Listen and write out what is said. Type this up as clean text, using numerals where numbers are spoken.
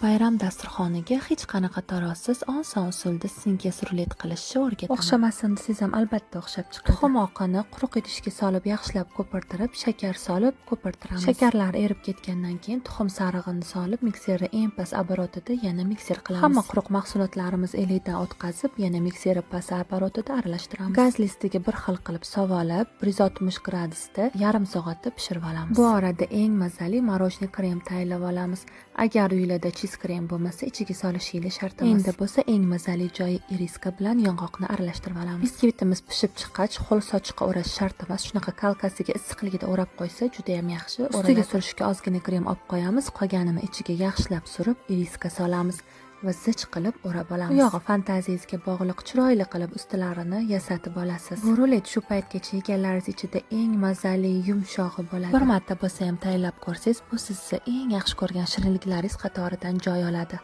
Bayram dasturxoniga hech qanaqa tarozsiz oson usulda sinkes rulet qilishni o'rgataman. O'xshamasin desangiz ham, albatta o'xshab chiqadi. Tuxum oqini quruq idishga solib, yaxshilab ko'pirtirib, shakar solib ko'pirtiramiz. Shakarlar erib ketgandan keyin tuxum sarig'ini solib, mikserda eng past оборот ida yana mikser qilamiz. Hamma quruq mahsulotlarimiz elakdan o'tkazib, yana mikserda past оборот ida aralashtiramiz. Gaz listiga bir xil qilib sovolib, 160 gradusda yarim soatda pishirib olamiz. Bu orada eng mazali мороженое krem tayyorlab olamiz. Agar uylarda cheese krem bo'lmasa, ichiga solishinglar shart emas. Endi bo'lsa eng mazali joyi, iriska bilan yong'oqni aralashtirib olamiz. Biskvitimiz pishib chiqqach, ho'l sochiqqa o'rash shart emas. Shunaqa kalkasiga issiqligida o'rab qo'ysa, juda ham yaxshi. Ustiga surishga ozgina krem olib qo'yamiz, qolganini ichiga yaxshilab surib, iriska solamiz va zich qilib o'rab olamiz. U yog'i fantaziyangizga bog'liq, chiroyli qilib ustilarini yasatib olasiz. Bu rulet shu paytgacha yeganlaringiz ichida eng mazali, yumshog'i bo'ladi. Bir marta bo'lsa ham tayyorlab ko'rsangiz, bu sizni eng yaxshi ko'rgan shirinliklaringiz qatoridan joy oladi.